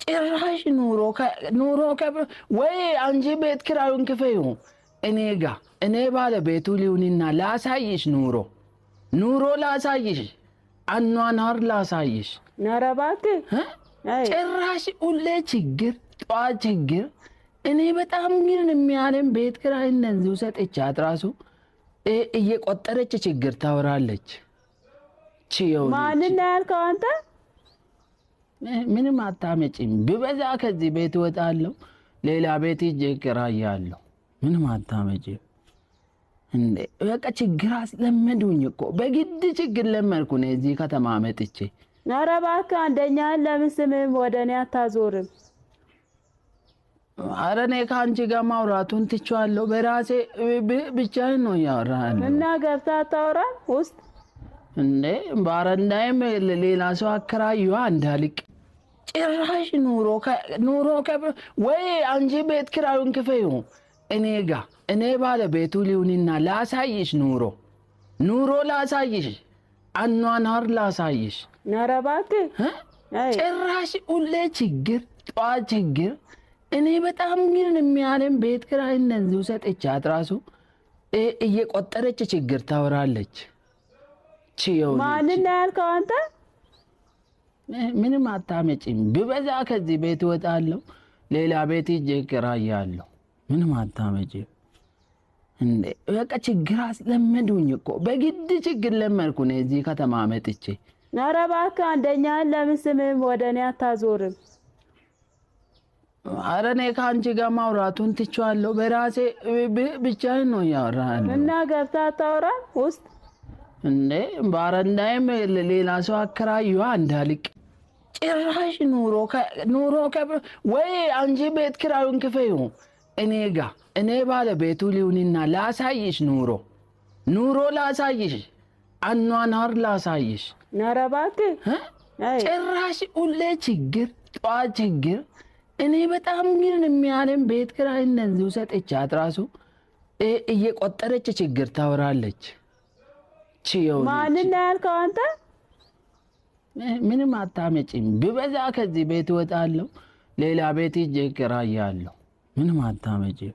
ጭራሽ ኑሮ ወይ አንቺ ቤት ኪራዩን ክፈዩ፣ እኔ ጋ እኔ ባለቤቱ ሊሁንና ላሳይሽ፣ ኑሮ ላሳይሽ፣ አኗኗር ላሳይሽ። ኧረ እባክህ። ጭራሽ ሁሌ ችግር፣ ጠዋት ችግር። እኔ በጣም ግን የሚያለም ቤት ኪራይ እነዚሁ ሰጥቻት ራሱ እየቆጠረች ችግር ታወራለች። ማንን ነው ያልከው አንተ? ምንም አታመጪም። ብበዛ ከዚህ ቤት እወጣለሁ፣ ሌላ ቤት ሂጅ እከራያለሁ። ምንም አታመጪም እንዴ! በቃ ችግር አስለመዱኝ እኮ፣ በግድ ችግር ለመድኩ ነው እዚህ ከተማ መጥቼ። ኧረ እባክህ፣ አንደኛህን ለምን ስምህን ወደ እኔ አታዞርም? ኧረ እኔ ከአንቺ ጋር ማውራቱን ትቼዋለሁ። በራሴ ብቻዬን ነው እያወራሁ። እና ገብተህ አታወራም ውስጥ? እንዴ ባረንዳይም ሌላ ሰው አከራዩዋ እንዳልቅ። ጭራሽ ኑሮ ወይ አንቺ ቤት ኪራዩን ክፈዩ፣ እኔ ጋ እኔ ባለቤቱ ሊሁንና ላሳይሽ፣ ኑሮ ላሳይሽ፣ አኗኗር ላሳይሽ። ኧረ እባክህ። ጭራሽ ሁሌ ችግር፣ ጠዋት ችግር። እኔ በጣም ግን የሚያለም ቤት ኪራይ እነዚሁ ሰጥቻት ራሱ እየቆጠረች ችግር ታወራለች። ማንን ነው ያልከው አንተ? ምንም አታመጪም። ብበዛ ከዚህ ቤት እወጣለሁ፣ ሌላ ቤት ሂጅ እከራያለሁ። ምንም አታመጪም እንዴ! በቃ ችግር አስለመዱኝ እኮ፣ በግድ ችግር ለመድኩ ነው እዚህ ከተማ መጥቼ። ኧረ እባክህ፣ አንደኛህን ለምን ስምህን ወደ እኔ አታዞርም? ኧረ እኔ ከአንቺ ጋር ማውራቱን ትቼዋለሁ። በራሴ ብቻዬን ነው እያወራሁ። እና ገብተህ አታወራም ውስጥ? እንዴ ባረንዳይም ሌላ ሰው አከራዩዋ እንዳልቅ። ጭራሽ ኑሮ ወይ አንቺ ቤት ኪራዩን ክፈዩ፣ እኔ ጋ እኔ ባለቤቱ ሊሁንና ላሳይሽ፣ ኑሮ ላሳይሽ፣ አኗኗር ላሳይሽ። ኧረ እባክህ። ጭራሽ ሁሌ ችግር፣ ጠዋት ችግር። እኔ በጣም ግን የሚያለም ቤት ኪራይ እነዚሁ ሰጥቻት ራሱ እየቆጠረች ችግር ታወራለች። ማንን ነው ያልከው አንተ? ምንም አታመጪም። ብበዛ ከዚህ ቤት እወጣለሁ፣ ሌላ ቤት ሂጅ እከራያለሁ። ምንም አታመጪም